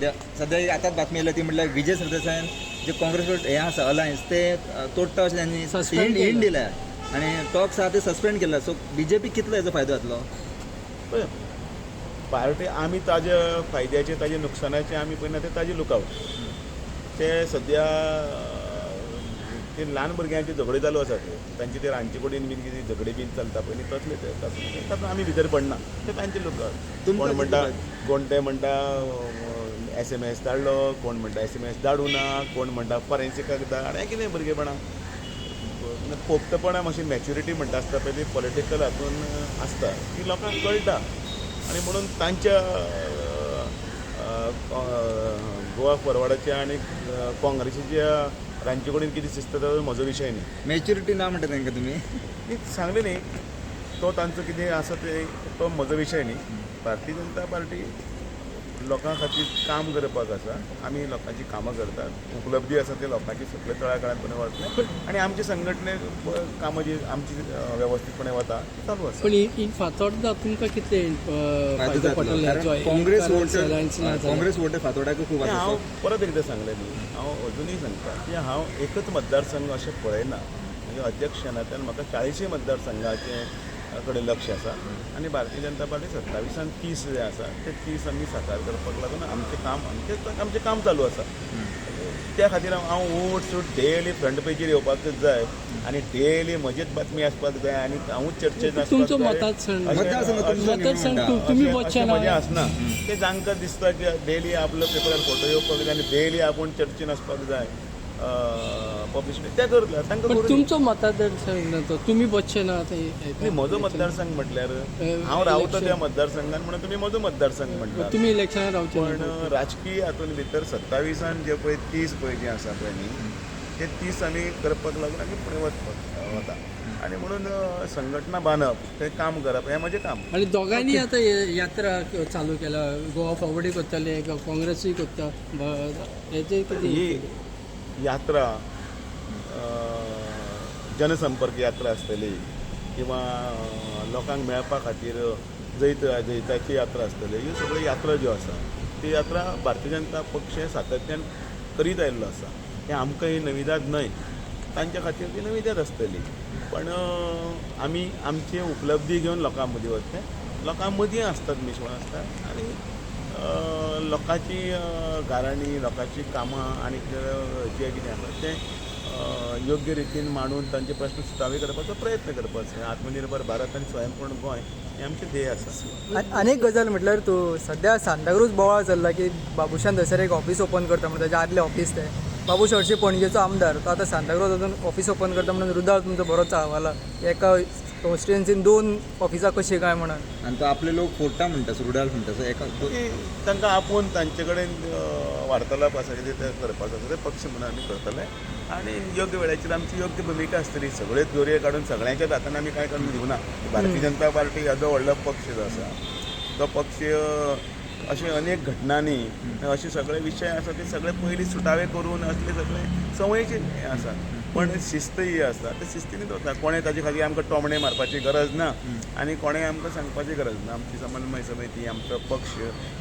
सध्या सध्या एक आतांच बातमी येयल्या ती म्हटल्यार विजय सरदेसायान जे काँग्रेस हें आसा अलायन्स ते तोडटा अशें त्यांनी Suspend hint केलं. हिंट दिल्या आनी टॉक्स आहा ते सस्पेंड केला. सो बीजेपी कितलो हेजो फायदो जातलो? पळय, पार्टी आमी ताजे फायद्याचे ताजे नुकसानाचे आमी पळयना, ते ताजे लुकआवट. ते सद्या ते ल्हान भुरग्यांचे झगडे चालू आसा, ते तांचे ते रांदचे कुडीन बीन कितें झगडे बीन चलता पळय न्ही, तसले ते तातूंत आमी भितर पडना, ते तांचे लुकआवट. तुमकां कोण म्हणटा कितें कोण ते म्हणटा एसएमएस धाडलो, कोण म्हणटा एसएमएस धाडूं ना, कोण म्हणटा फॉरेन्सिकाक धाड. हें कितें भुरगेपणां, पोक्तपणां, मातशी मॅच्युरिटी म्हणटा आसता पळय ती पॉलिटिकल हातून आसता, ती लोकांक कळटा. आनी म्हणून तांच्या गोवा फॉरवर्डाच्या आनी काँग्रेसीच्या रांदचे कुडीन कितें शिस्त तो म्हजो विशय न्ही. मॅच्युरिटी ना म्हणटा तांकां तुमी? न्ही, सांगलें न्ही, तो तांचो कितें आसा ते तो म्हजो विशय न्ही. भारतीय जनता पार्टी लोकां खातीर काम करपाक आसा. आमी लोकांची कामां करतात, उपलब्धी आसा ते लोकांची सगळे तळागाळांत वतले आनी आमचे संघटने कामां जी आमची वेवस्थीतपणे वता ती चालू आसा. पण इन फातोर्डा तुमकां कितले फायदो फायदो जातलो पडटलो कारण हेचो? काँग्रेस कारण अलायन्स ना वोटर जाल्यार. काँग्रेस वोटर फातोर्डाक खूब नाही, आसा. हांव परत एकदां सांगलें न्ही, हांव अजुनूय सांगता की हांव एकच मतदारसंघ अशें पळयना. म्हणजे अध्यक्ष ह्या नात्यान म्हाका 40 मतदारसंघाचे कडेन लक्ष आसा आनी भारतीय जनता पार्टी 27 30 जे आसा ते 30 आमी साकार करपाक लागून आमचें काम चालू आसा. त्या खातीर हांव उठ सूट डेली फ्रंट पेजीर येवपाकच जाय आनी डेली म्हजीच बातमी आसपाक जाय आनी हांवूच चर्चेत आसपाक तुमचो जाय. मतदारसंघ. मतदारसंघ तुमचो मतदारसंघ म्हणटा. तुमी अशें वचचे अशें ना. म्हजें आसना. ते जांकां दिसता की डेली आपलो पेपरार फोटो येवपाक जाय आनी डेली आपूण चर्चेन आसपाक जाय, पब्लिसिटी ते करतले, तांकां पण करूं दी. तुमचो मतदारसंघ ना तो, तुमी बसचे ना ते. न्ही, म्हजो मतदारसंघ म्हटल्यार हांव रावता त्या मतदारसंघान म्हणून तुमी म्हजो मतदारसंघ म्हणटा. तुमी इलेक्शनाक रावचे पण ना. राजकीय हातून भितर 27 जे पळय 30 पळय जे आसा पळय न्ही, ते 30 आमी करपाक लागून आमी फुडें वचपाक वता आनी म्हणून संघटना बांदप, तें काम करप हें म्हजें काम. आणि दोगांयनी आतां हे यात्रा चालू केला, गोवा फॉरवर्डूय करतले, काँग्रेसूय करता, हेजे कितें? ही यात्रा जनसंपर्क यात्रा आसतली किंवा लोकांक मेळपा खातीर जैताची यात्रा आसतली, ह्यो सगळ्यो यात्रा ज्यो आसा ती यात्रा भारतीय जनता पक्ष सातत्यान करीत आयिल्लो आसा. हें आमकां ही नविदाद न्हय, तांच्या खातीर ती नविदाद आसतली. पण आमी आमची उपलब्धी घेवन लोकां मदीं वतले, लोकां मदीं आसतात, मिसळून आसतात आनी लोकांची गाराणी, लोकांची कामां आनी जें कितें आसा तें योग्य रितीन मांडून तांचे प्रश्न सुटावे करपाचो प्रयत्न करपाचो. आत्मनिर्भर भारत आनी स्वयंपूर्ण गोंय हें आमचें ध्येय आसा. आनी एक गजाल म्हटल्यार तूं सद्या सांताक्रूज बोवाळ चल्ला की बाबुशान थंयसर एक ऑफीस ओपन करता म्हणून, ताजें आदलें ऑफीस तें. बाबूश हरशीं पणजेचो आमदार, तो आतां सांताक्रूज वचून ऑफीस ओपन करता म्हणून रुदाळ तुमचो बरो चाळवला, एका कॉन्स्टिट्युएन्सीन 2 ऑफिसां कशीं काय म्हणून. आनी तो आपले लोक फोडटा म्हणटा, रुडाल म्हणटा. सो एका ती तांकां आपोवन तांचे कडेन वार्तालाप आसा कितें तें करपाचो आसा, ते पक्ष म्हणून आमी करतले आनी योग्य वेळाचेर आमची योग्य भुमिका आसतली. सगळेच दोरये काडून सगळ्यांच्याच हातान आमी कांय करून दिवना. भारतीय जनता पार्टी येदो व्हडलो पक्ष जो आसा तो पक्ष अशे अनेक घटनांनी अशे सगळे विशय आसा ते सगळे पयलीं सुटावे करून असले सगळे संवयेचे हें आसा. पण शिस्त ही आसा, ते शिस्तीनूच वता. कोणें ताजे खातीर आमकां टोमणे मारपाची गरज ना आनी कोणें आमकां सांगपाची गरज ना. आमची समन्वय समिती, आमचो पक्ष,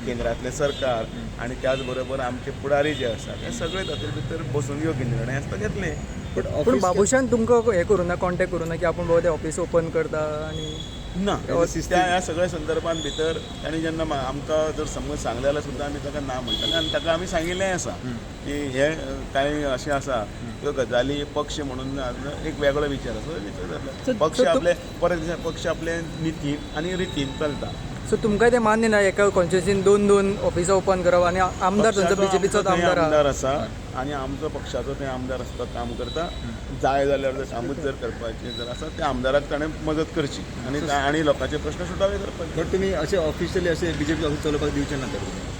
केंद्रांतलें सरकार आनी त्याच बरोबर आमचे फुडारी जे आसा ते सगळे तातूंत भितर बसून योग्य निर्णय आसता घेतले. बट पूण ऑफीस बाबुशान तुमकां हें करूं ना, कॉन्टेक्ट करूं ना की आपूण बाबा तें ऑफीस ओपन करता आनी ना, शिस्तीन. त्या ह्या सगळ्या संदर्भात भितर तांणी जेन्ना आमकां जर समज सांगलें जाल्यार सुद्दां आमी ताका ना म्हणटले आनी ताका आमी सांगिल्लेंय आसा की हे कांय अशें आसा त्यो गजाली पक्ष म्हणून एक वेगळो विचार आसा, विचार जातलो. पक्ष आपले परत दिसा पक्ष आपले नितीन आनी रितीन चलता. सो तुमकां तें मान्य ना एका कॉन्स्टिट्युएन्सीन 2-2 ऑफिसां ओपन करप आनी आमदार तुमचो बीजेपीचोच आमदार आहा. आमदार आसा आनी आमचो पक्षाचो थंय आमदार आसता, काम करता. जाय जाल्यार जर कामूच जर करपाचें जर आसा त्या आमदाराक ताणें मदत करची आनी आनी लोकांचे प्रश्न सुटावे करपाचे. बट तुमी अशें ऑफिशियली अशें बीजेपी ऑफिस चलोवपाक दिवचे ना तर तुमी?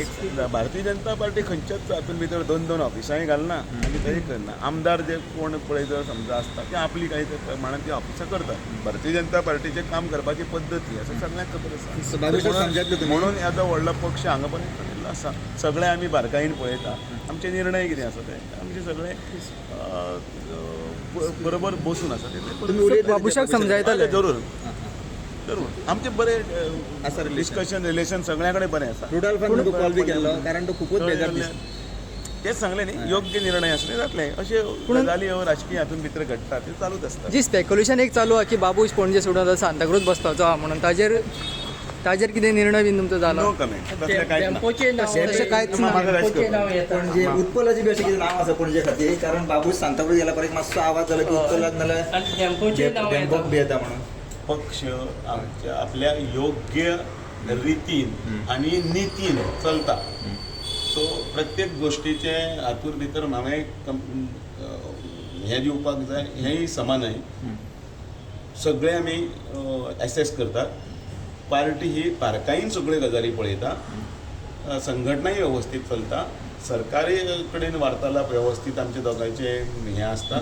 एक भारतीय जनता पार्टी खंयच्याच हातून भितर 2-2 ऑफिसांय घालना आनी थंय करना. आमदार जे कोण पळय जर समजा आसता ते आपली कांय त्या प्रमाणान ती ऑफिसां करतात. भारतीय जनता पार्टीचें काम करपाची पद्दत ही आसा, सगळ्यांक खबर आसा. सो बाबूशाक समजातले तुमी? म्हणून येदो व्हडलो पक्ष हांगा पर्यंत चलिल्लो आसा. सगळे आमी बारकायेन पळयता, आमचे निर्णय कितें आसा ते आमचे सगळे बरोबर बसून आसा ते. तुमी उलयतले बाबूशाक त्या समजायतले. जरूर. करू. आमचे बरे आसा relation. Discussion, relation सगळ्या कडेन बरें आसा. रुडॉल्फान तुमकां कॉल बी केल्लो, कारण तो खुबूच बेजार दिसता. तेच सांगलें न्ही, योग्य निर्णय आसले जातले. अश्यो गजाली ह्यो राजकीय हातून भितर घडटा, त्यो चालूच आसता. जी स्पेक्युलेशन एक चालू आहा की बाबूश पणजे सोडून आतां सांताक्रूज बसपाचो आहा म्हणून, ताजेर कितें निर्णय बीन तुमचो जाला? नो कमेंट, तसलें कांयच ना. टेम्पोचें नांव तशें कांयच ना. म्हाका कांयच टेम्पोचें खबर नांव येता. पणजे उत्पलाची बी अशें कितें नांव आसा पणजे खातीर, कारण बाबूश सांताक्रूज गेला परत मातसो आवाज जालो की उत्पलाक नाल्यार आनी टेम्पोचें नांव येता. डेम्पोक बी येता म्हणून. पक्ष आमच्या आपल्या योग्य रितीन आनी नितीन चलता. सो प्रत्येक गोश्टीचे हातूर भितर हांवें हें दिवपाक जाय, हेंय समा न्हय. सगळे आमी एसेस करतात. पार्टी ही बारकायेन सगळ्यो गजाली पळयता, संघटनाय वेवस्थीत चलता, सरकारी कडेन वार्तालाप वेवस्थीत आमचे दोगांयचे हें आसता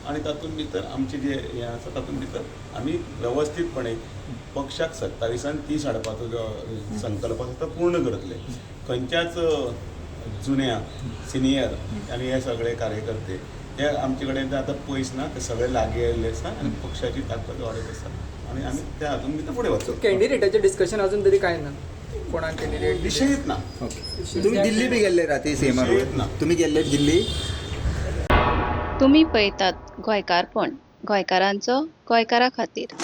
आनी तातूंत भितर आमचे जे हें आसा तातूंत भितर आमी वेवस्थीतपणे पक्षाक 27आन 30 हाडपाचो जो संकल्प आसा तो पूर्ण करतले. खंयच्याच जुन्या सिनियर आनी हे सगळे कार्यकर्ते ते आमचे कडेन आतां पयस ना, ते सगळे लागीं आयिल्ले आसा आनी पक्षाची ताकद वाडत आसा आनी आमी त्या हातूंत भितर फुडें वचप. कॅन्डिडेटाचें डिस्कशन अजून तरी कांय ना, कोणाक कॅन्डिडेट? विशयच ना. ओके, तुम्ही दिल्ली बी गेल्ले राती सीएमा? विशयच ना. तुम्ही गेल्ले दिल्ली? तुमी पळयतात गोंयकारपण, गोंयकारांचो गोंयकारा खातीर.